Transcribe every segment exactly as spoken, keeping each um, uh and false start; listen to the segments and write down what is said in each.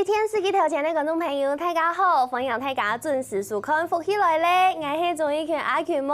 電視機頭前个觀眾朋友，大家好！歡迎大家準時收看《福氣來了》，𠊎係鍾意群阿群妹。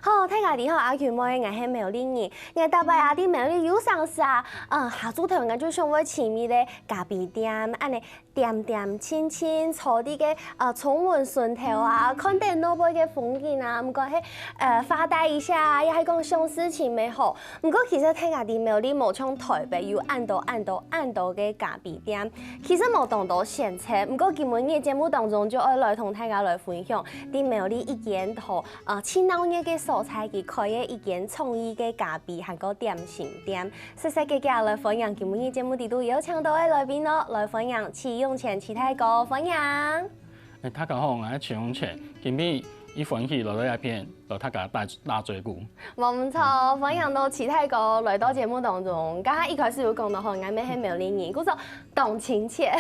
好，大家知吼，阿群妹，𠊎係苗栗人。𠊎逐擺啊，在苗栗有成時啊，嗯，下晝頭𠊎就想愛尋一个咖啡店，恁呢恬恬靜靜坐在該呃崇文脣頭啊，看等外背个風景啊，毋管係呃發呆一下啊，也係講想事情乜好。毋過其實大家知苗栗無像台北有恁多恁多恁多个咖啡店，其實無當多選擇。毋過今晡日節目當中就愛來同大家來分享，在苗栗一間頭呃盡鬧熱个所在，佢開个一間創意个咖啡還過點心店。 細細个个來歡迎今晡日節目裡肚邀請到个來賓哦，來歡迎徐永泉徐大哥，歡迎。欸，大家好，𠊎係徐永泉，今晡日一歡喜來到這片，來大家打打嘴鼓。無毋著，歡迎到徐大哥來到節目當中。剛剛一開始有講到吼，𠊎乜係苗栗人，故所當親切。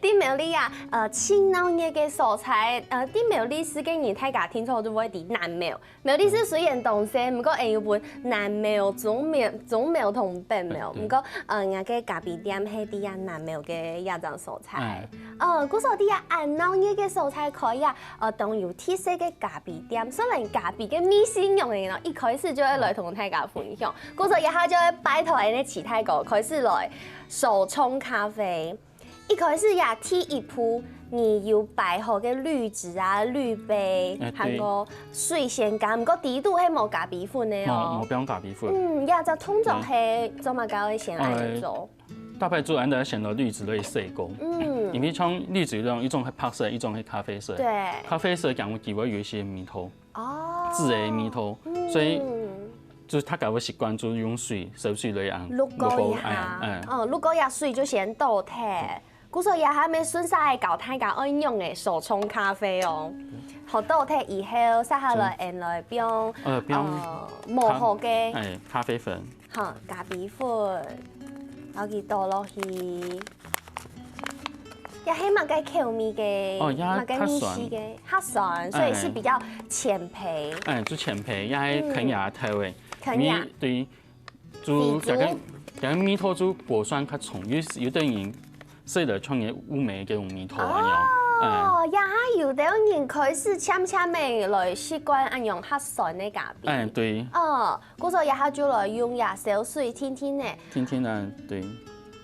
在苗栗啊，呃，盡鬧熱个所在，呃，在苗栗市个人大家定著就會知南苗。 苗栗市雖然當細，毋過𠊎有分南苗、中苗、中苗同北苗。毋過，呃，𠊎个咖啡店係在啊南苗个這種所在。呃，故所在啊恁鬧熱个所在開啊，呃，當有特色个咖啡店。雖然咖啡个味緒仰仔咯，一開始就愛來同大家分享。故所這下就愛拜託𠊎个徐大哥開始來手沖咖啡。 一開始呀，第一步，你有擺好个濾紙啊、濾杯，還過水先乾，毋過裡肚係無咖啡粉个哦。無無放咖啡粉。嗯，呀，這動作係做麼个會先恁樣做？大概做恁樣先拿濾紙來洗過，嗯，因為像濾紙有兩種，一種係白色，一種係咖啡色。對，咖啡色講有機會有一些味道，哦，紙个味道，所以 就大家會習慣就用水，燒水來啊，擸過一下，嗯，擸過一下水就先倒忒。故所這下乜順續來教大家愛仰仔手沖咖啡哦。好，倒忒以後，續下來𠊎來放，呃，放，呃，磨好个，哎，咖啡粉，好，咖啡粉，然後佢倒落去。 也係麼个口味个，哦，也麼个味緒个，較酸，所以是比較淺焙。哎，就淺焙，也係肯亞調味。肯亞。對，就這个這个味道就無算較重，有有等於食了像个烏梅个味道恁樣。哦，也還有的人開始漸漸个來習慣恁樣較酸个咖啡。哎，對。哦，故所這下就來用這燒水定定个。定定啊，對。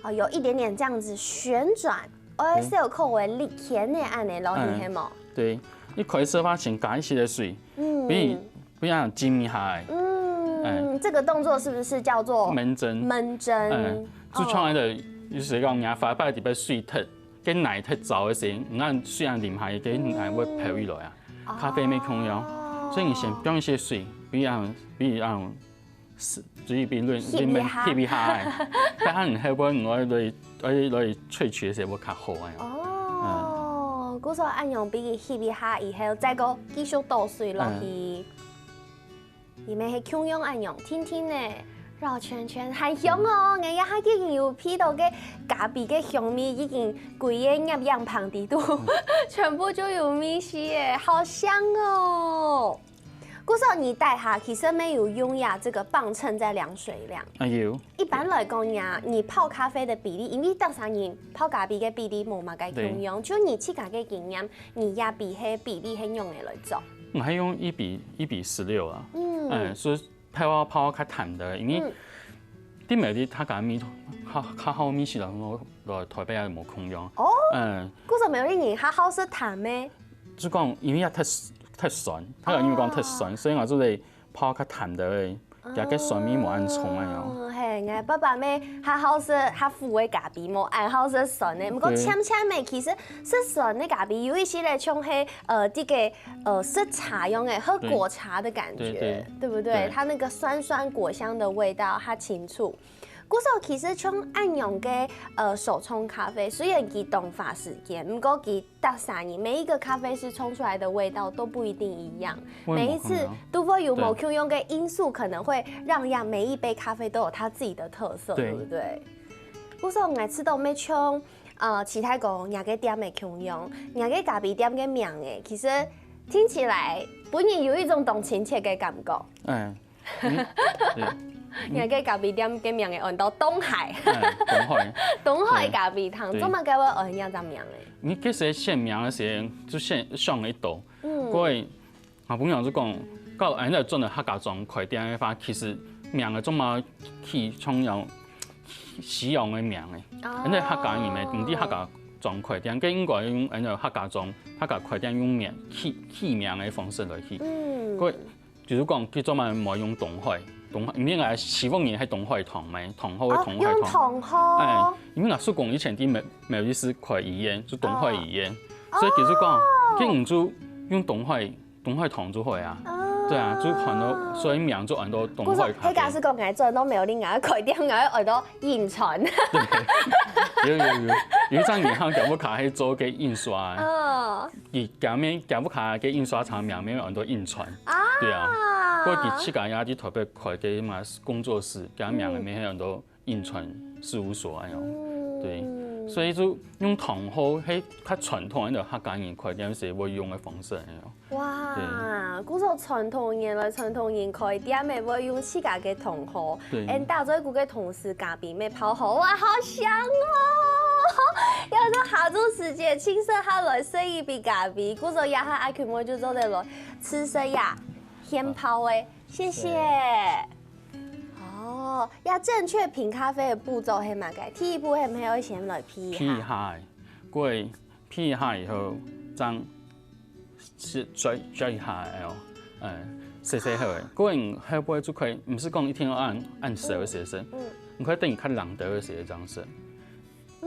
哦，有一點點這樣子旋轉，哦，小口个力牽呢，恁呢落去係無？對，一開始个話先加一些个水，嗯，比比較浸一下，嗯，這個動作是不是叫做燜蒸？燜蒸，就像个，有時講人家發白裡背水忒，跟奶忒燥个時，你看水啊淋下去，跟奶會飄起來啊，咖啡乜共樣，所以你先放一些水，比較比較 水比論翕一下，翕一下，但係你後背你愛來愛來萃取个時會較好个。哦，故所恁樣比佢翕一下以後，再過繼續倒水落去。裡面係共樣恁樣，定定呢，繞圈圈，還香哦！𠊎這下已經有鼻到个咖啡个香味，已經歸个攝影棚裡肚，全部就有味緒耶，好香哦！ 故所你底下其實乜有用呀，這個磅秤在量水量。啊有。一般來講呀，你泡咖啡个比例，因為逐儕人泡咖啡个比例無麼个共樣，就你自家个經驗，你這杯係比例係仰仔來做？𠊎係用一比一比十六啊，嗯，所以泡泡較淡个，因為在苗栗大家味較較好味緒來講，來台北也無共樣。哦，嗯，故所苗栗人較好食淡个。 就講因為佢忒忒酸，佢因為講忒酸，所以𠊎就會泡較淡个，佢个酸味無恁重个樣。哦，係，𠊎爸爸乜較好食較苦个咖啡，無恁好食酸个。毋過漸漸仔，其實食酸个咖啡有一息仔像係呃這個呃食茶樣仔，喝果茶个感覺，對不對？它那個酸酸果香个味道，它清楚。 故所其實像恁樣个呃手沖咖啡，雖然佢當花時間，毋過佢逐儕人每一個咖啡師沖出來个味道都不一定一樣，每一次都會有無共樣个因素，可能會讓讓每一杯咖啡都有它自己个特色，對不對？故所𠊎試著乜像呃徐大哥若个店个共樣，若个咖啡店个名仔，其實聽起來分人有一種當親切个感覺。嗯。 嗯，對。人家个咖啡店个名个安到東海，哎，東海。東海咖啡廳，對做麼个會安這隻名个？你其實選名个時候就選想得到，嗯各位，我朋友就講，到現在轉到客家庄開店个話，其實名个做麼起像有西洋个名个，哦現在客家人咩，毋知客家庄開店，該應該用現在客家庄、客家開店用名起起名个方式來起。嗯各位，比如講，佢做麼無用東海？東海，因為𠊎希望你係東海堂咩，堂號个哦，東海堂。用堂號哎，，因為𠊎叔公以前在苗栗市開醫院，就東海醫院，所以其實講，佢毋就用東海東海堂就好啊。哦對啊，就安到，所以名就安到東故所海咖啡。佢假使講𠊎轉到苗栗，𠊎開店，𠊎愛安到印川。有有有，有一張銀行卡，卡係做个印刷个，哦佢下面卡卡个印刷廠名名安到印川。啊，對啊，不過佢自家也在台北開个嘛工作室，佢名个名係安到印川事務所哎喲。對，所以就用堂號，係較傳統个客家人開店時會用个方式哎喲。哇，故所傳統人來傳統人開店个會用自家个堂號，對，and打嘴鼓个同時咖啡乜泡好，哇，好香哦！要是下晝時節，請食下來食一杯咖啡，故所這下阿群妹就做得來試食呀，現泡个，謝謝。哦，要正確品咖啡个步驟係麼个？第一步係毋係愛先來品一下？品一下，過品一下以後，正係啜啜一下哦，嗯，細細口个。過你後背就可以，毋係講一定愛恁恁燒个時節食，嗯你可以等佢較冷掉个時節正食。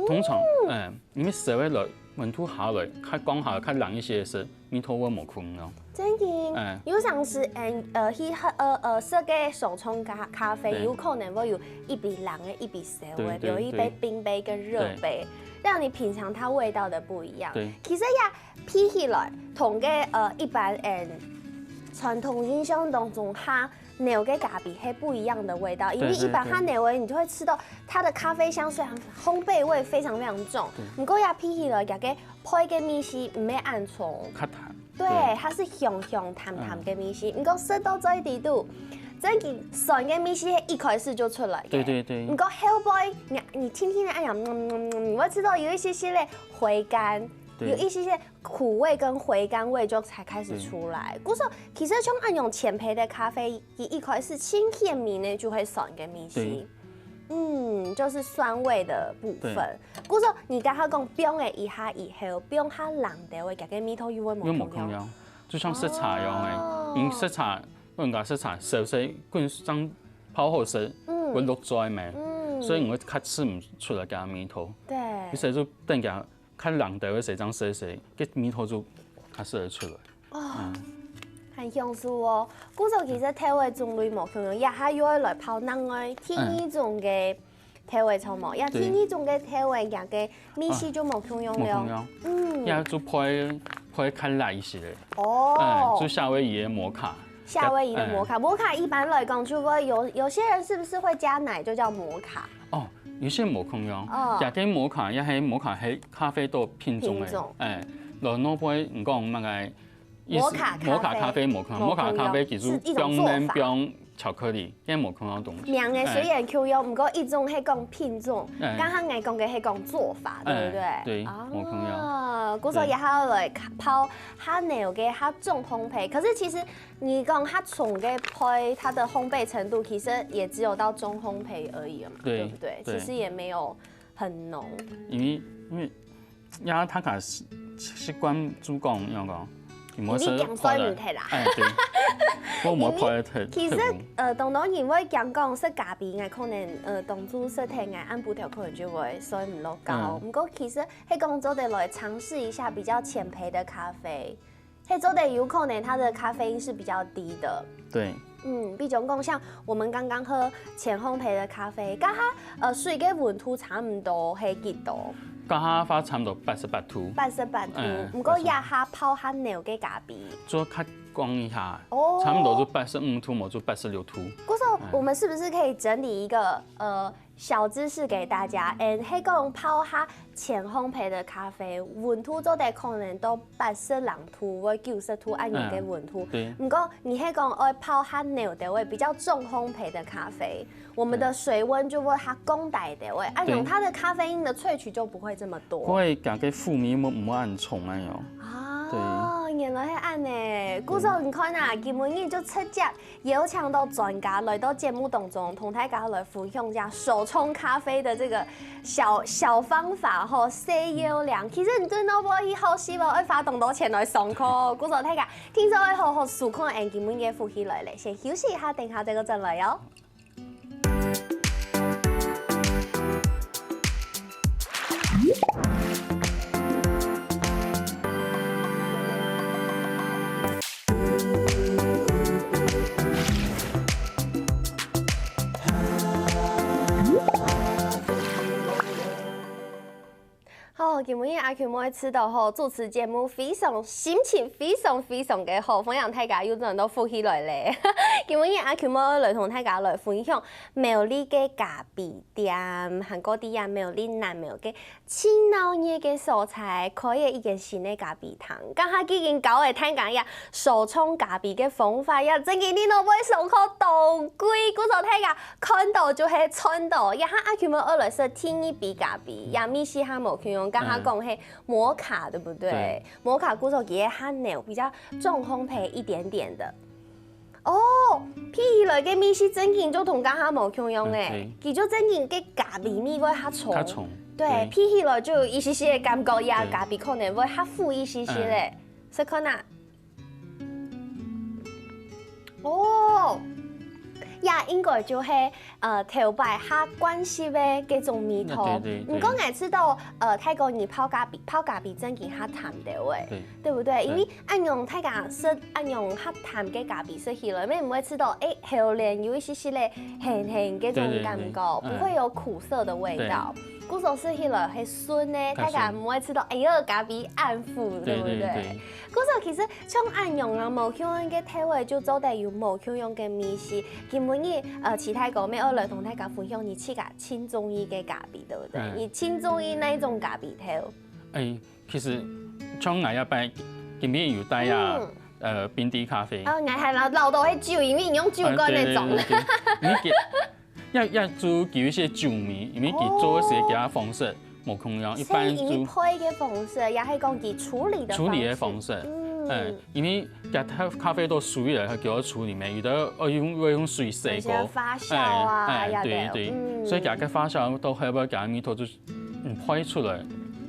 通常，嗯，因為燒个來溫度下來，較降下來，較冷一些个時，味道會無共樣。真的，哎有常時，嗯，呃，去喝，呃，呃，食个手沖咖咖啡，對有可能會有一杯冷个，一杯燒个，對對有一杯冰杯跟熱杯，讓你品嘗它味道的不一樣。對其實呀，品起來，同个呃一般嗯傳統印象當中哈，牛个咖啡係不一樣的味道，因為對對一般哈牛个，你就會吃到它的咖啡香雖然烘焙味非常非常重，不過呀，品起來這个配个味緒毋係恁重。較淡。對，它是香香淡淡个味緒，毋過食到嘴裡肚，真正酸个味緒係一開始就出來个。對對對毋過後背，你你輕輕的按下，嗯嗯嗯，你會吃到有一些些的回甘，對有一些些苦味跟回甘味就才開始出來。故所其實像恁樣淺焙的咖啡，佢一開始輕輕味呢就會酸个味緒對。嗯，就是酸味的部分對。故所你剛剛講冰了一下以後，冰下冷掉个，這个味道又會無又無共樣。共樣，就像食茶一樣哦誒，因為食茶，人家食茶，燒水滾上泡好食，嗯會落嘴咩，嗯所以你會較吃毋出來个味道。對，所以就等下較冷掉个時，正食食，个味道就較食得出來。哦，很享受哦。故所其實調味種類無共樣，也還有愛來泡另外第二種个調味草莓，也第對二種个調味，佢个味緒就無共樣了。無共樣，嗯，也就配配較辣一些个，哦嗯，，就夏威夷个摩卡。夏威夷的摩卡，摩卡一般來講就會有有些人是不是會加奶就叫摩卡？哦，有些無共樣，哦這个摩卡也係摩卡係咖啡豆品種品種个，哎，然後會你講麼个？摩卡咖啡摩卡咖啡無共樣，無共樣摩卡咖啡其實是一種放奶做法放巧克力，該無共樣東西。名个雖然共樣，毋過一種係講品種，哎剛剛𠊎講个係講做法，對不對？哎對無共樣啊，故所也還要來泡哈牛个哈重烘焙，可是其實你講哈重个焙，它的烘焙程度其實也只有到中烘焙而已了嘛，對對不對？對其實也沒有很濃。因為因為呀，他可習習慣煮講，要講，你你講睡毋忒啦哎，對，我無泡忒。其實忒無呃，當多人會講講食咖啡，𠊎可能呃，當初食忒，𠊎暗晡頭可能就會睡毋落覺。嗯毋過其實係講做得來嘗試一下比較淺焙的咖啡，係做得有可能它的咖啡因是比較低的。對，嗯，比如講像我們剛剛喝淺烘焙的咖啡，該下呃水个溫度差毋多係幾多？該下話差毋多八十八度，八十八度嗯，毋過這下泡哈牛个咖啡，做較降一下，哦差毋多就八十五度，無就八十六度。故所我們是不是可以整理一個呃小知識給大家，嗯，係講泡下淺烘焙的咖啡，溫度做得可能到八十零度，或九十度恁樣个溫度。對。毋過你係講愛泡下濃兜个比較重烘焙的咖啡，我們的水溫就會較降低兜个，啊，對。用它的咖啡因的萃取就不會這麼多。佢會加个苦味無無恁重哎喲。哦，原來係恁呢。故所你看啊，今晡日就直接邀請到專家來到節目當中，同大家來分享一下手沖咖啡的這個小小方法吼，細要領。其實你真的無去學習哦，愛花當多錢來上課哦。故所大家聽說愛好好收看，𠊎今晡日个福氣來了，先休息一下，等下再過轉來哦。 好，今晡日阿Q妹試著吼，主持節目非常心情非常非常个好，歡迎大家又轉到福氣來了。今晡日阿Q妹來同大家來分享苗栗个咖啡店，還過在苗栗南苗个盡鬧熱个所在，開了一間新个咖啡廳。這下既經教了大家這手沖咖啡个方法，這正經你都毋會上課當貴，故所大家看著就係賺著。這下阿Q妹愛來試第二杯咖啡，這味緒還無共樣，這下講係摩卡，對不對？對。摩卡故所佢个較濃，比較重烘焙一點點的。 哦，鼻起來个味緒正經就同這下無共樣欸，嗯，佢就正經个咖啡味會較重。較重。對，鼻起來就有一息息个感覺，呀，咖啡可能會較苦一息息咧。試看啊。哦，呀，應該就係呃頭擺較慣勢个該種味道。對對對。毋過𠊎試著呃泰國人泡咖啡，泡咖啡正經較淡兜欸。對。 對不對？因為恁樣大家食恁樣較淡个咖啡食起來，乜毋會試著欸喉嗹有一息息个鹹鹹該種感覺，對對對。不會有苦澀的味道。故所食起來係順个，大家毋會試著欸喲咖啡恁苦，對不對？對對對。故所其實像恁樣啊，無共樣个調味就做得有無共樣个味緒。今晡日呃，齊大哥乜愛來同大家分享你自家盡中意个咖啡，對不對？嗯。你盡中意哪一種咖啡豆？欸， 其實像𠊎這擺今晡日有帶啊，呃，冰滴咖啡。哦，𠊎還摎摎到係酒，因為你用酒罐該種。啊，對對對對。因為佢，也也就有一些酒味，因為佢做个時間方式無共樣，一般係用就配个方式，也係講佢處理的處理个方式，嗯，哎，因為佢咖咖啡豆熟了，佢就愛處理咩，有的愛用愛用水洗過，有些發酵啊，哎哎，呀對對，嗯所以佢个發酵豆還要佢味道就嗯拍出來，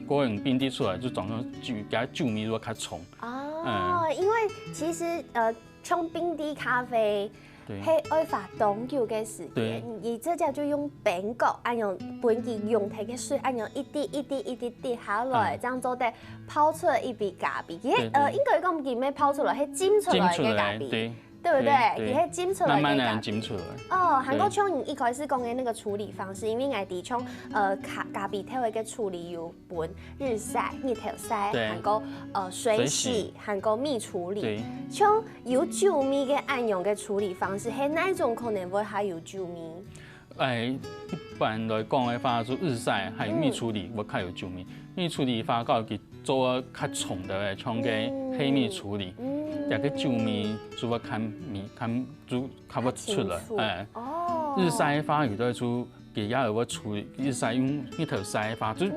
過後冰滴出來就當成酒，佢酒味就較重。哦，因為其實呃，像冰滴咖啡，對係愛花當久个時間對，你這隻就用冰角，恁樣分佢用忒个水，恁樣一滴一滴一滴滴下來，嗯這樣做得泡出一杯咖啡。其實對對呃，應該講佢毋係泡出來，係浸出來个咖啡，浸出來，對對不對？對對佢係浸出來个咖啡。慢慢地浸出來。哦，還過像你一開始講个那個處理方式，因為𠊎知像呃咖咖啡豆个處理有分日曬、日頭曬，對還過呃水洗，水洗還過蜜處理。對像有酒味个恁樣个處理方式，係哪一種可能會較有酒味？哎，一般來講个話，就日曬還有蜜處理，會較有酒味。蜜處理个話，佢做个較重个，像个黑蜜處理，嗯這个酒味就會較味較就較會出來清，楚哎。哦，日曬个話，有的就佢也有會處理，日曬用日頭曬个話，就嗯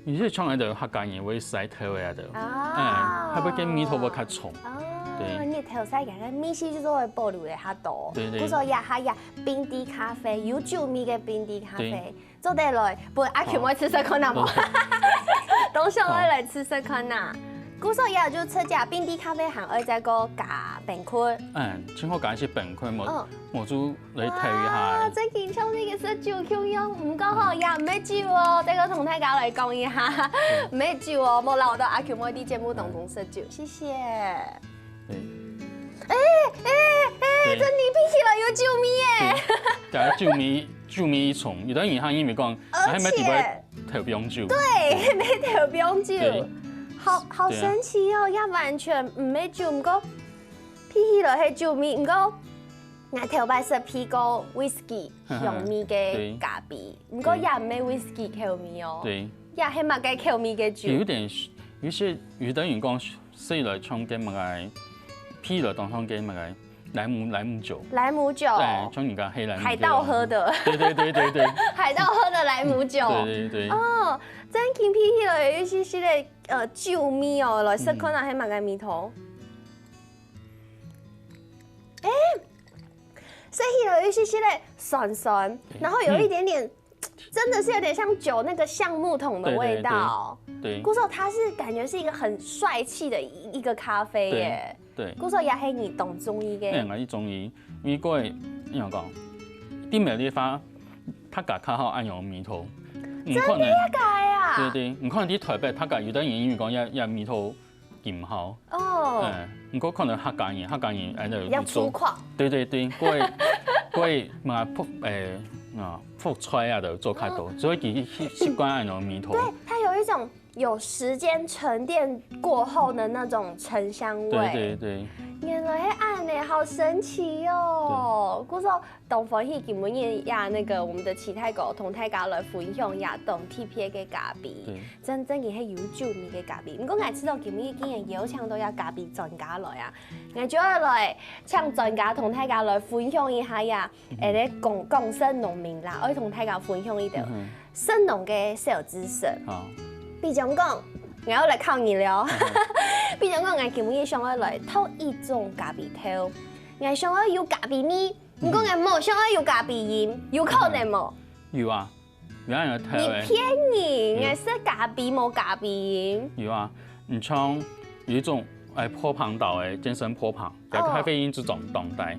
你係像个客家人會曬頭个啊，啊，哎，佢會个味道會較重。啊，對日頭曬个，味緒就會保留个較多。對對故所這下呀，冰滴咖啡，有酒味个冰滴咖啡對，做得來，分阿Q妹試試看啊無？當想愛來試試看啊。故所也就出家冰滴咖啡，還愛再過加冰塊。嗯，最好加一些冰塊，無嗯無就來調一啊，下。真緊像那個食酒共樣，毋過吼也毋係酒哦，這個同大家來講一下，毋係酒哦，莫摎到阿Q妹在節目當中食酒，謝謝。對，哎哎哎，對這你鼻起來有酒味耶！對，加酒味酒味重，有的人還因為講，而且還沒底背調冰酒。對，沒調冰酒對，好好神奇哦，也完全毋係酒，毋過鼻起來係酒味，毋過 𠊎頭擺食鼻過whisky香味个咖啡，毋過也毋係whisky口味哦。對，也係麼个口味个酒？有點，有些有的人講，係來像个麼个，鼻來當像个麼个萊姆萊姆酒。萊姆酒，對，像人家黑萊姆酒。海盜喝的。對對對對對。海盜喝的萊姆酒。對對對。哦，真經鼻起來有一息息个呃酒味哦，來食看下係麼个味道。誒，食起來有一息息个酸酸，然後有一點點，真的是有點像酒那個橡木桶的味道。對對對對。故所它是感覺是一個很帥氣的一一個咖啡耶。對。故所也係你當中意个。對，𠊎係中意，因為過个，你講，在苗栗个話，大家較好恁樣味道。真个假个啊？對對，你看在台北，大家有的人因為講也也味道 盡好。哦。嗯，毋過可能客家人，客家人恁樣也粗獷。對對對，過過嘛覆誒啊覆菜啊都做較多，所以佢習習慣恁樣味道。對，它有一種有時間沉澱過後的那種沉香味。對對對。原來係恁樣，好神奇哦！故所 當歡喜今晡日呀，那個我們的齊大哥同大家來分享呀當特別个咖啡，真正个係有酒味个咖啡。毋過𠊎知道今晡日既然邀請到呀咖啡專家來啊，𠊎就愛來請專家同大家來分享一下呀，誒，講講食農面啦，愛同大家分享一條食農个小知識。好，比將講，𠊎愛來考你了。比將講，𠊎今晡日想愛來討一種咖啡豆，𠊎想愛有咖啡味。 毋過𠊎無想愛有咖啡因，有可能無？有啊，有恁樣个豆誒。你騙人！𠊎食咖啡無咖啡因。有啊，你像有一種誒波旁豆誒，健身波旁，佢个咖啡因就當當大。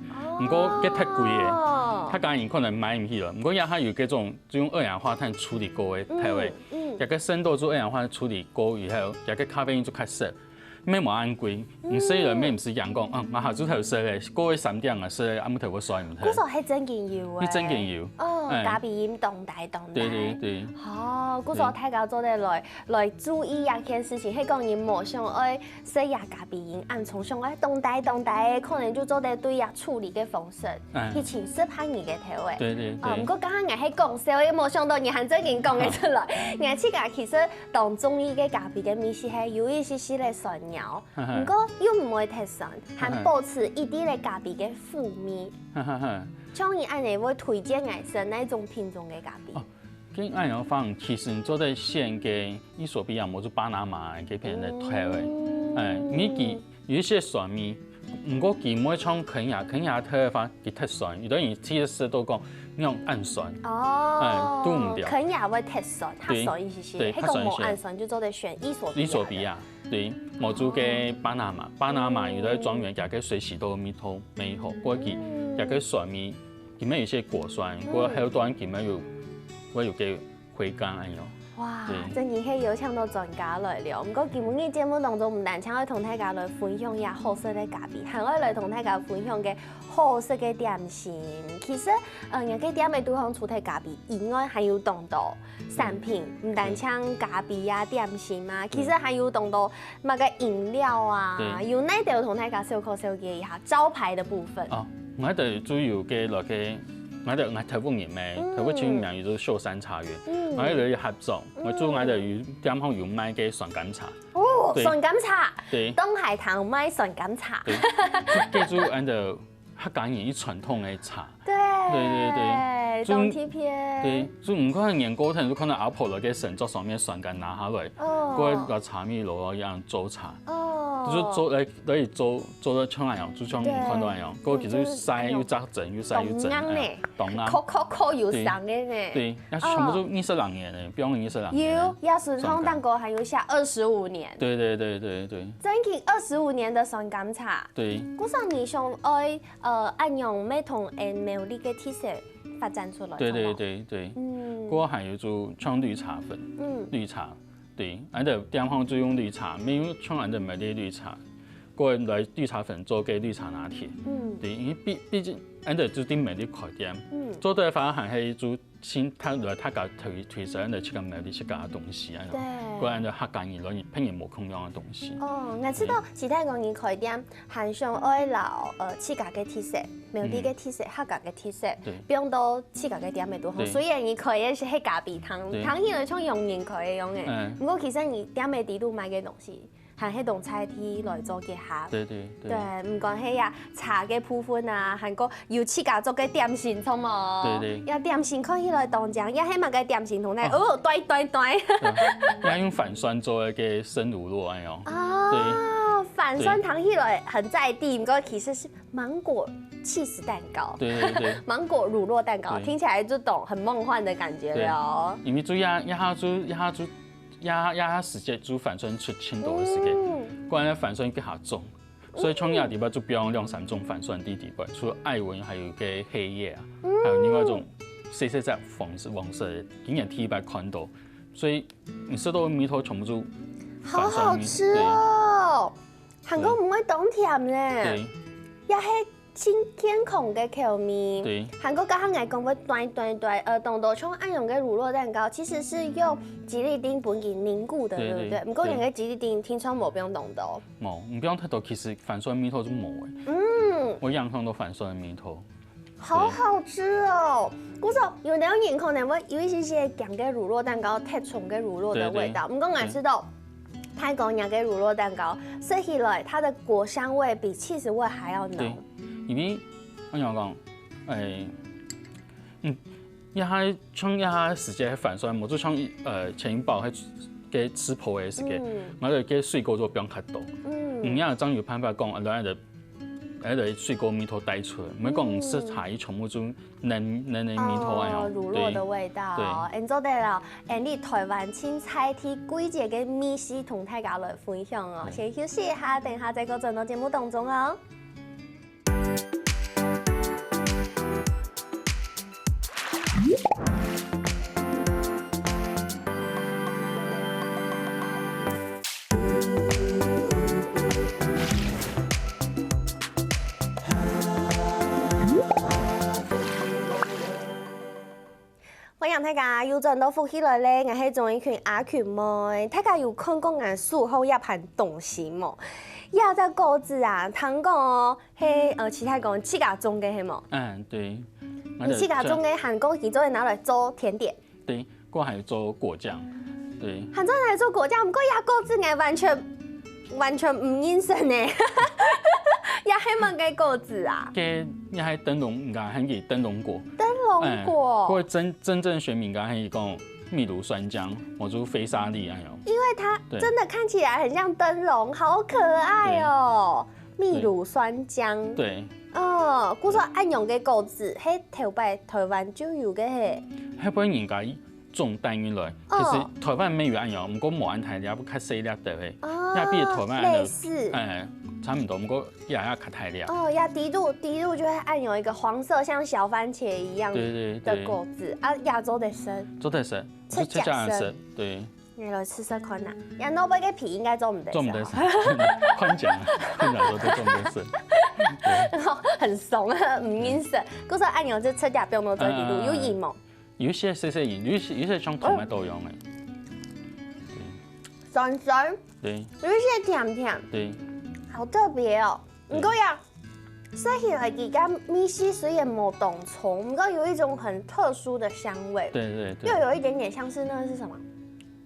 毋過佢忒貴誒，佢當然可能買毋起了。毋過也還有這種就用二氧化碳處理過个豆誒，佢个深度就二氧化碳處理過以後，佢个咖啡因就較少。 乜無恁貴，毋使人乜毋使仰講，啊，𠊎下晝頭食个，過个三點啊食个，暗晡頭會睡毋忒。故所係真經有誒。係真經有。哦，咖啡因當大當大。對對對。哦，故所大家做得來來注意這件事情，係講你無想愛食這咖啡因恁重，想愛當大當大个，可能就做得對這處理个方式，去尋適合你个豆誒。對對對。哦，毋過剛剛𠊎係講笑，也無想到你還真經講得出來。𠊎自家其實 當中意个咖啡个味緒係有一息息个酸餚，毋過又毋會忒酸，還保持一滴个咖啡个苦味。像你恁樣會推薦𠊎食哪種品種个咖啡？哦，跟恁樣講，其實你做得選个伊索比亞，無就巴拿馬个片个豆誒，誒，你佢有一些酸味，毋過佢毋會像肯亞，肯亞豆个話， 佢忒酸，有的人其實食到講，你用恁酸，哦，哎，堵毋著。肯亞會忒酸，較酸一些些，對，較酸一些。係講無恁酸就做得選伊索比亞。伊索比亞，對，無就个巴拿馬，巴拿馬有的莊園佢个水洗豆味道美好，過去佢个酸味，佢有一些果酸，過後段佢有會有个 回甘恁樣。哇，真經係邀請到專家來了。毋過今晡日節目當中，毋單淨愛同大家來分享這好食个咖啡，還愛來同大家分享个好食个點心。其實，呃，𠊎个店个肚項除忒咖啡以外，還有當多產品，毋單淨咖啡啊、點心啊，其實還有當多麼个飲料啊，有哪兜同大家紹介紹介一下招牌个部分。哦，𠊎兜主要个來个，𠊎兜𠊎頭屋人咩，頭屋親名叫做秀山茶園。 𠊎兜有合作，𠊎做𠊎兜有店項有賣个酸柑茶。哦，對。酸柑茶，對。東海堂賣酸柑茶。對，這就𠊎兜客家人一傳統个茶。對，對對對，當特別。對，就毋看年糕，就看到阿婆來个神桌上面酸柑拿下來，哦，過來茶米落落一樣做茶。哦，就做來來做做到像恁樣，就像你看到恁樣，過其實又曬又扎針，又曬又針，當硬呢，哎，當硬。扣扣扣有聲个呢。對。 那全部都二十零年呢，不用二十零年呢。有，也是上蛋糕還有寫二十五年。對對對對對。真經二十五年个酸柑茶。對。故所你想愛，呃，恁樣乜同𠊎苗栗个特色發展出來，對對對對。嗯。過還有就像綠茶粉，嗯，綠茶，對，𠊎兜店項就用綠茶，沒有像𠊎兜賣个綠茶。過來綠茶粉做个綠茶拿鐵。嗯，對，因為畢畢竟，恁仔就在苗栗開店，嗯，做得反而還係就先大來大家推推銷恁仔自家苗栗自家个東西啊，對，過恁仔客家人來別人無共樣个東西。哦，𠊎知道，期待講你開店，還想愛摎呃自家个特色、苗栗个特色、客家个特色，對，放到自家个店个肚項。對，雖然你開个係咖啡廳，對，聽起來像洋人開个樣仔，嗯，毋過其實你店个底肚賣个東西 還係同在地來做結合。對對對。對，毋管係呀茶个部分啊，還過有自家做个點心，著無？對對。呀點心看起來當靚，呀係麼个點心同呢？哦，對對對。對，也用番檨做个生乳酪，哎喲。哦，對，番檨聽起來很在地，毋過其實是芒果起司蛋糕。對對對。芒果乳酪蛋糕，對，聽起來就懂，很夢幻的感覺了哦。對，因為主要一下就一下就 也也時節就番檨出盡多个時節，嗯，過來番檨該下種，所以像這地方就放兩三種番檨在地方，除了艾文，還有个黑夜啊，嗯，還有另外一種細細隻黃色黃色个，今年第一擺看到，所以你食到个味道全部就番檨味，好好吃哦，還過毋會當甜呢，對，對，也係 盡健康个口味，對，還過剛剛𠊎講个對對對，呃，當多像恁樣个乳酪蛋糕，其實是用吉利丁本身凝固的，對對對，毋過你个吉利丁聽說無用當多，無，毋用太多，其實番檨味道就無个，嗯，會影響到番檨个味道。好好吃哦！故所有兜人可能會有一些些鹹个乳酪蛋糕，特重个乳酪的味道，對對，毋過𠊎知道，泰國人个乳酪蛋糕食起來，它的果香味比起司味還要濃。對，因為我想講，誒，嗯，一下像一下時節个番檨，無就像呃前一包个个吃破个時節，嗯，然後个水果就放較多，嗯，嗯，也正有辦法講，啊，來个 哎，對，水果味道帶出來，毋係講食茶葉全部就奶奶个味道哎哦，哦，乳酪的味道。對，對。嗯，做得了。哎，你台灣盡在地季節个美食同大家來分享哦。嗯。先休息一下，等下再過轉到節目當中哦。 歡迎大家又轉到福氣來了，𠊎係鍾怡群阿群妹。大家有看過𠊎手項這盤東西無？這隻果子啊，聽講哦，係，呃，其他講自家種个係無？嗯，對。你自家種个，還過佢做得拿來做甜點。 對，過還有做果醬，對。還做得拿來做果醬，毋過這果子𠊎完全完全毋認識呢。這係麼个果子啊？該這係燈籠，人家喊佢燈籠果。燈籠果。哎，不過真真正學名人家喊佢講秘魯酸漿，或者飛沙梨哎喲。因為它，對，真的看起來很像燈籠，好可愛哦。對。 秘魯酸漿。對。哦，故所恁樣个果子，係頭擺台灣就有个係。係分人家種帶入來，哦，其實台灣乜有恁樣，毋過無恁大粒，較細粒个。哦，也比台灣恁樣，類似。哎，差毋多，毋過也也較大粒。哦，也底肚底肚就會恁樣一個黃色，像小番茄一樣，對對對，的果子啊，也做得食。做得食，直接食。直接食，對。 你來試試看啊，這外背个皮應該做毋得食。做毋得食，看講啊，看講說都做毋得食。很慫啊，毋認識。故所恁樣就直接放到嘴裡肚，嗯，有鹽無？有一些細細鹽，有一些有一些像tomato樣个。酸酸，對，有一些甜甜，對，好特別哦。對。毋過呀， 食起來佢个味緒雖然無當重，毋過有一種很特殊的香味，對對對，又有一點點像是那個是什麼？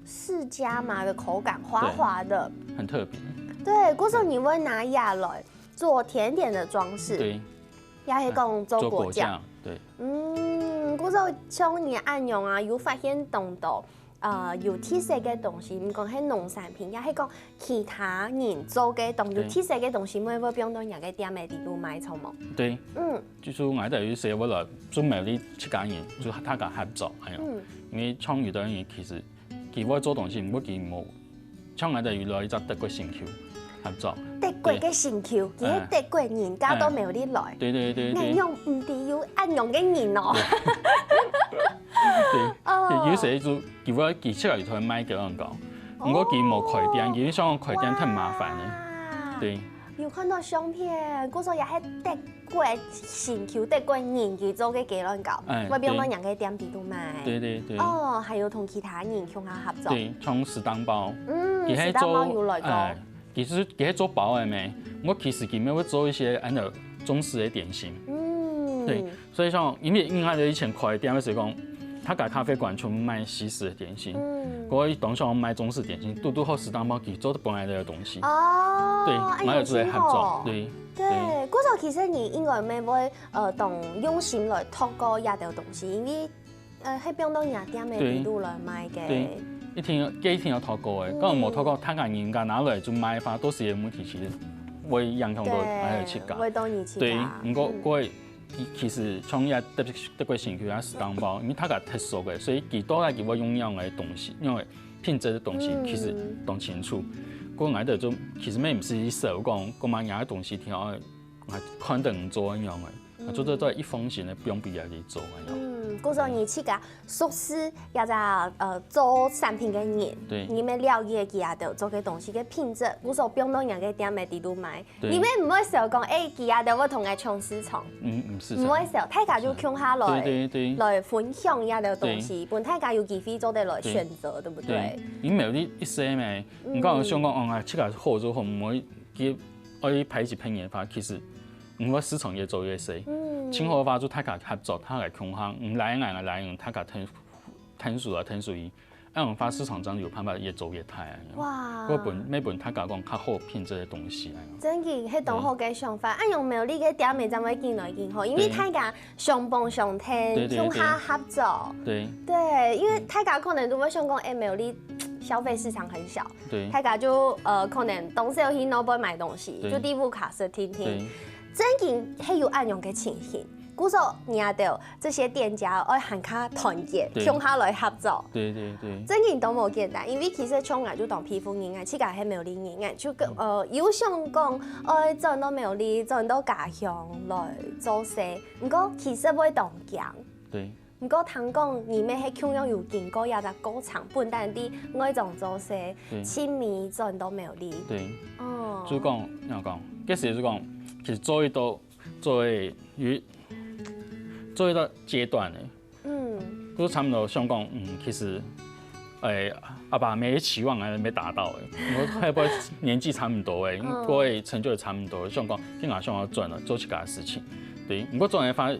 釋迦嘛的口感，滑滑的，對，很特別。對，故所你會拿這來做甜點的裝飾，對，也可以講做果醬。做果醬，對。嗯，故所像你恁樣啊，有發現當多 呃，有特色个東西，毋管係農產品，也係講其他人做个當有特色个東西，會會放到人个店个底肚賣，著無？對，嗯，就係𠊎兜有時會來專門為自家人，就大家合作，哎喲，嗯，因為像有兜人其實佢會做東西，毋過佢無，像𠊎兜有來一隻德國新區合作，德國个新區，佢係德國人嫁到苗栗來，對對對對，恁樣毋知有恁樣个人哦。對，哦，有時就 佢會佢自家有在賣个恁講，毋過佢無開店，佢想開店忒麻煩了。哇，對，有看到相片，故所也係德國心臼德國人佢做个雞卵糕，哎，會變到人个店裡肚賣。對對對。哦，還有同其他人共下合作。對，像食當包，嗯，佢係做，食當包有來過。哎，其實佢係做包个咩？我其實佢也會做一些恁樣中式个點心。嗯，對，所以像因為因為佢以前開店个時候講，他家咖啡館全部賣西式个點心，嗯，我當想賣中式點心，堵堵好食當包佢做得本來个東西。哦，對，哎呦，還有做合作，真好。對。 對，故所其實你應該也會，呃，當用心來擇過這兜東西，因為，呃，係放到若店个裡肚來賣个。對，一定要，這一定要擇過个，嗯，講無擇過，他家人家拿來就賣个話，到時个問題其實會影響到，對，還有自家。會到你自家。對，毋過，嗯，過其，其實像這德，德國心臼啊，食當包，因為他家特殊个，所以佢到底佢會用樣个東西，樣个品質个東西，嗯，其實當清楚。過𠊎兜就其實也毋使去愁講，講麼个東西挺好，𠊎看等做一樣个，嗯，做得在一封型个，不用比較去做一樣。嗯，故所你自家熟悉這隻，呃，做產品个人，對，你也了解佢兜做个東西个品質，故所放到人个店个裡肚賣。 對。你也毋會愁講，哎，佢兜會同𠊎搶市場。嗯，嗯，市場。毋會愁，大家就共下來，對，對，對。來分享這兜東西，對，分大家有機會做得來選擇，對，對不對？對，因為有一，一些咩，嗯，你講想講，哦，啊，這個好就好，毋會，佢愛排擠別人个話，其實，因為市場越做越細，嗯，盡好个話就大家合作，大家共下，嗯，來人啊，來人，大家聽，聽數啊，聽數一。 恁樣話市場正有辦法越做越大啊。哇。會分，會分大家講較好品質个東西啊。真个，係當好个想法。恁樣苗栗个店面正會緊來緊好，因為大家相幫相挺，對，對，對，共下合作。對。對，因為大家可能都會想講，哎，苗栗消費市場很小，對，大家就，呃，可能當少去外背買東西，對，就在屋下食定定。對。真个係有恁樣个情形。 故所，你兜這些店家愛還較團結，對，共下來合作。對，對，對。真个都無簡單，因為其實像𠊎就當佩服人，𠊎自家係苗栗人，𠊎就个，呃，有想講，愛轉到苗栗，轉到家鄉來做事，毋過其實會當驚。對。毋過聽講，你也係共樣有經過這隻過程，本旦在外莊做事，對，盡尾轉到苗栗。對。哦。就講，仰講，該時就講，其實做一到 做个有，做一个階段个，嗯，就差不多想講，嗯，其實，欸，阿爸阿姆个期望還沒達到个，我後背年紀差不多个，嗯，過个成就也差不多，想講，今下想要轉了，做自家个事情。對，毋過轉來發現，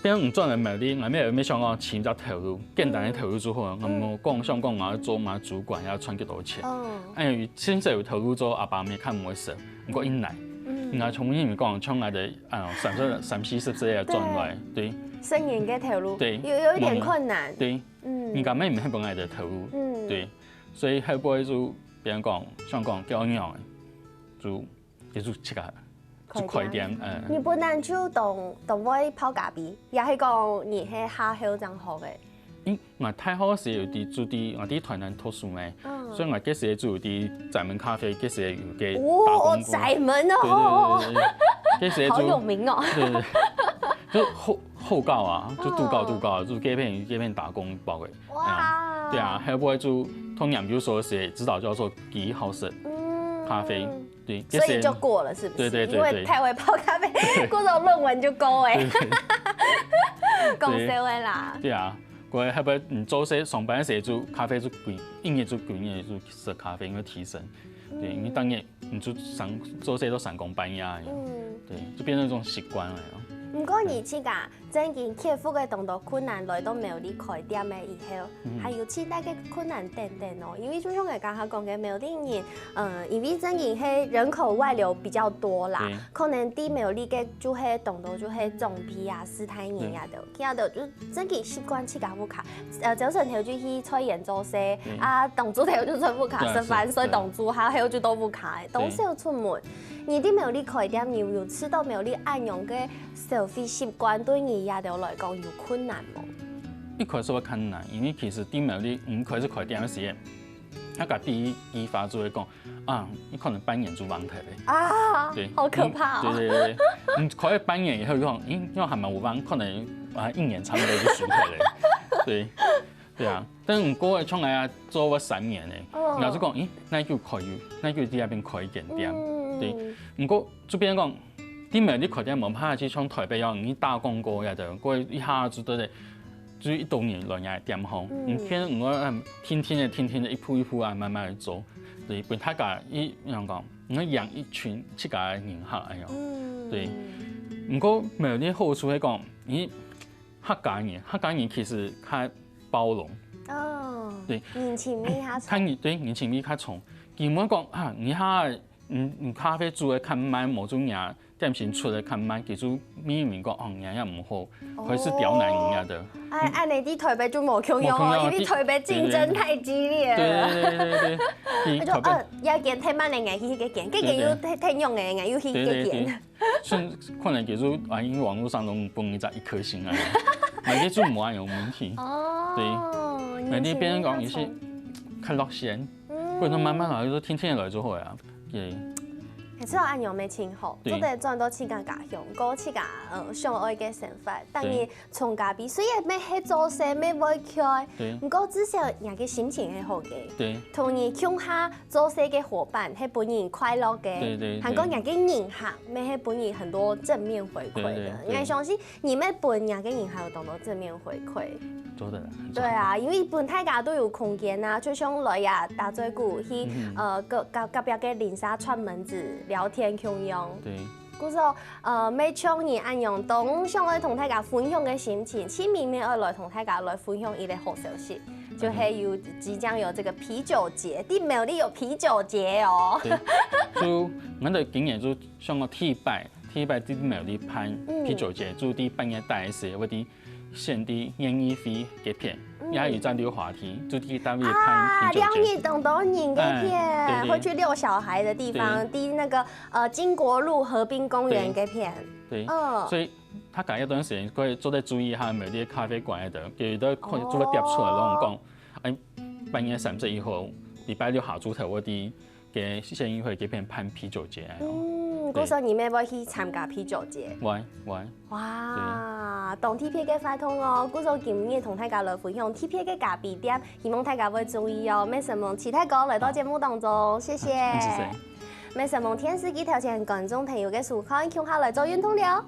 變毋轉个目的，𠊎也沒想講尋隻頭路，簡單个頭路就好，𠊎無講想講𠊎要做麼个主管，要賺幾多錢。哦。哎，至少有頭路做，阿爸阿姆較毋會愁。毋過一難，嗯，人家從前講，像𠊎兜 啊，三十、三四十歲啊轉來，對。生人个頭路，對，有，有一點困難。對，嗯，人家也毋係本來个頭路，嗯，對，所以後背就別人講，想講叫仰仔，就，就自家，就開店，嗯。你本來就當，當會泡咖啡，也係講你係下後正學个？ 因為𠊎大學時有在，就在，𠊎在台南讀書嘛，嗯，所以𠊎該時就有在宅門咖啡，該時有个打工過。哦，宅門哦。對，對，對，對，對。該時就，好有名哦。對，對，對。就後，後告啊，就都告，嗯，都告，就該片，該片打工包个。哇。哎，對啊，後背就讀研究所个時，指導教授幾好食，嗯，咖啡，對，所以就過了，是不是？對，對，對，因為太會泡咖啡，對，過了論文就過哎。對，對。講笑个啦。對啊。 過後尾你做事上班个時就咖啡就歸，一日就歸日就食咖啡，因為提神。對，因為當日你就三，做事到三更半夜个，嗯，對，就變成一種習慣了咯。毋過你自家正經克服个當多困難，來到苗栗開店个以後，嗯，還有盡大个困難等等哦。因為就像𠊎剛剛講个，苗栗人，嗯，因為正經係人口外流比較多啦，對，可能在苗栗个就係當多就係長輩啊、世代人啊，對， 佢兜就正經習慣自家屋下，呃，朝晨頭就去菜園做事，嗯，啊，當晝頭就在屋下食飯，對，所以當晝下後就到屋下，對，當少出門。你在苗栗開店，你有試著苗栗恁樣个消費習慣，對你這兜來講有困難無？一開始會困難，因為其實在苗栗，嗯，開始開店个時，大家第一句話就會講， 啊，你可能半年就忘忒了。啊，對，好可怕哦。嗯，對，對，對，對。你開半年以後，又講，咦，又還蠻有忘，可能啊，一年差不多就收忒了。對，對啊。但是過了從來啊，做過三年呢，哦，老實講，咦，哪久開有，哪久在那邊開一間店？嗯。對，毋過就變講，你苗栗開店無辦法，就像台北樣，你打廣告也得，過一下子對不對？就一多人來你个店吼，你天天你愛天天的、天天的一步一步啊，慢慢的做，對，分大家一，仰講，你愛養一群自家个人客，哎喲，對。毋過苗栗好處係講，你客家人，客家人其實較包容，哦，對，人情味較重。看你對人情味較重。佢毋會講啊，你下你你咖啡煮个較慢，無就你点心出个較慢，其實明明講哦，你也毋好，會是刁難人家的。哎，恁呢在台北就無共樣哦，無共樣啊因為台北競爭太激烈對了。對對對對，就佢特別呃，要揀太慢的，愛去去揀，該揀又太太用的，愛又去去對對對揀。，甚至可能其實啊，因為網絡上都分你只一顆星啊，那个就無有問題。哦，对，那你變成講有些看落線，或者慢慢來，就天天來就好啊。对，係，只有恁樣會盡好，對做得賺到自家家鄉，過自家呃想愛个生活。但對你從咖啡雖然乜係做事乜會開，对，毋過至少你个心情係好个。对，同你共下做事个伙伴係分你快樂个，對對對還過你个人客乜係分你很多正面回饋的。對對對我相信你乜分你个人客有當多正面回饋。做得啦。對啊，因為分大家都有空間啊，就像來呀打嘴鼓去，嗯呃，隔隔隔壁个鄰舍串門子聊天共樣。对，故所，呃，乜像你恁樣，當想愛同大家分享个心情，盡明明愛來同大家來分享一个好消息，就係有即將有這個啤酒節，在苗栗有啤酒節哦。对，就我哋今年就想个第一擺，第一擺在苗栗辦啤酒節，就在八月底个時，會在選在聯誼會該片，也有一隻溜滑梯，就在該位辦啊，啤酒節。兩億當多人該片，哎對對會去遛小孩的地方，在那個呃經國路河濱公園該片。对，嗯所以大家一段時間可以做得注意一下苗栗个咖啡館个，有的可能做得貼出來，摎人講，哎，八月三十一號，禮拜六下晝頭，會在該縣議會該片辦啤酒節。嗯，故所你乜會去參加啤酒節。喂喂，哇，當特別个活動哦！故所今日同大家來分享特別个咖啡店，希望大家會注意哦。乜承蒙齊大哥來到節目當中，謝謝。嗯，謝謝。乜承蒙電視機頭前觀眾朋友个收看，共下來做運動了。